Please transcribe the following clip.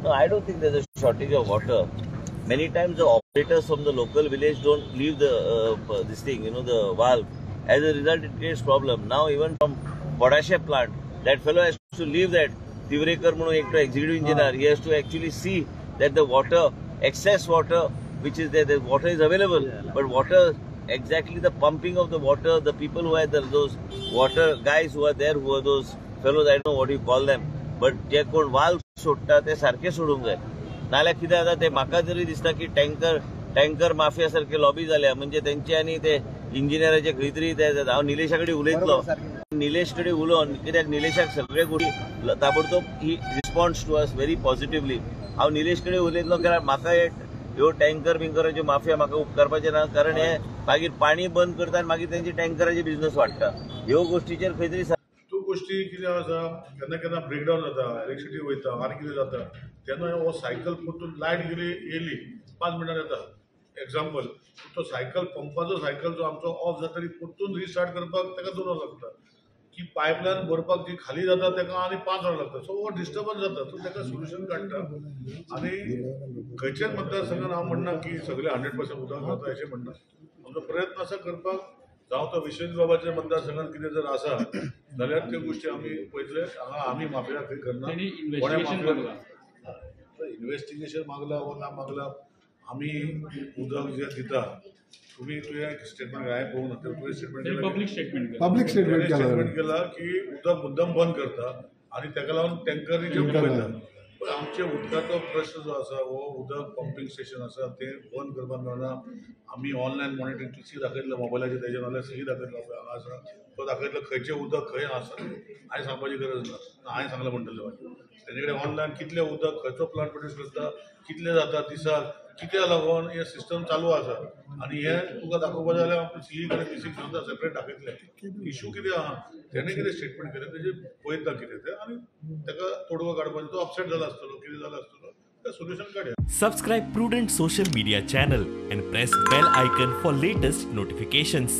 No, I don't think there's a shortage of water. Many times the operators from the local village don't leave the this thing, you know, the valve. As a result, it creates problem. Now even from Podashe plant, that fellow has to leave that. Tivrekar म्हणून एकटो executive engineer, he has to actually see that the water, excess water which is there, the water is available, but water, exactly the pumping of the water, the people who are there, those water guys who are there, who are those fellows, I don't know what you call them, but जे कोण valve सोडटा ते सारखे सोडूंक जाय. नाल्यार कितें जाता ते म्हाका तरी दिसता की टँकर माफिया सारखे लॉबी जाल्या, म्हणजे तेंचे आनी ते इंजिनियराचे खंय तरी ते जाता. हांव निलेशा कडेन उलयतलो, निलेश कडेन उलोवन, कित्याक निलेशाक सगळे गोष्टी ताबडतोब he responds to us very positively. हांव निलेश कडेन उलयतलो कारण म्हाका ह्यो टँकर बिंकराच्यो माफिया म्हाका उपकारपाचें ना, कारण हे मागीर पाणी बंद करता आनी मागीर तेंचे टँकराचे बिझनस वाडटा. ह्यो गोष्टीचेर खंय तरी त्यो गोष्टी कितें आसा, केन्ना केन्ना ब्रेकडावन जाता, इलेक्ट्रिसिटी वयता आनी कितें जाता तेन्ना हो सायकल परतून लायट गेली येयली 5 मिनटां येता. एग्जाम्पल, तो सायकल पंपाचो सायकल जो आमचो ऑफ जाता तरी परतून रिस्टार्ट करपाक ताका 2 वरां लागता, की पायपलायन भरपाक जी खाली जाता ताका आनी 5 वरां लागता. सो हो डिस्टर्बन्स जाता, सो ताका सोल्युशन काडटा. आनी खंयच्याच मतदारसंघान हांव म्हणना की सगळे 100% उदक जाता अशें म्हणना. आमचो प्रयत्न आसा करपाक, जावं तो विश्वजीत बाबाच्या मतदारसंघान कितें जर आसा जाल्यार त्यो गोश्टी आमी पळयतले. हांगा आमी माफिया खंय करना, इन्वेस्टिगेशन मागला वा ना मागला, आमी उदक जे दिता तुमी तुवें स्टेटमेंट हांवें पळोवंक ना, तुवें स्टेटमेंट पब्लीक स्टेटमेंट केला की उदक मुद्दम बंद करता आनी ताका लागून टँकरीचे वयता. पण आमचे उदकाचो प्रश्न जो आसा हो उदक पंपींग स्टेशन आसा तें बंद करपाक मेळना. आमी ऑनलायन मॉनिटरींग सी दाखयतले मोबायलाचेर, तेजेर नाल्यार सी दाखयतलो पळय हांगा आसा तो दाखयतलो खंयचें उदक खंय आसा, हांवें सांगपाची गरज ना, हांवें सांगलें म्हणटलें मागीर तेजे कडेन ऑनलायन कितलें उदक खंयचो प्लांट प्रोड्यूस करता, कितलें जाता दिसाक, कित्याक लागून हें सिस्टम चालू आसा. आनी हें तुका दाखोवपा जाल्यार हांव सी कडेन पी सी सुद्दां सेपरेट दाखयतलें. इशू कितें आहा तेणें कितें स्टेटमेंट केलें तेजें पळयता कितें तें आनी ताका तोडगो काडपाचो, तो अपसेट जाला आसतलो कितें जाला आसतलो तें सोल्युशन काडया. Subscribe Prudent social media channel and press bell icon for latest notifications.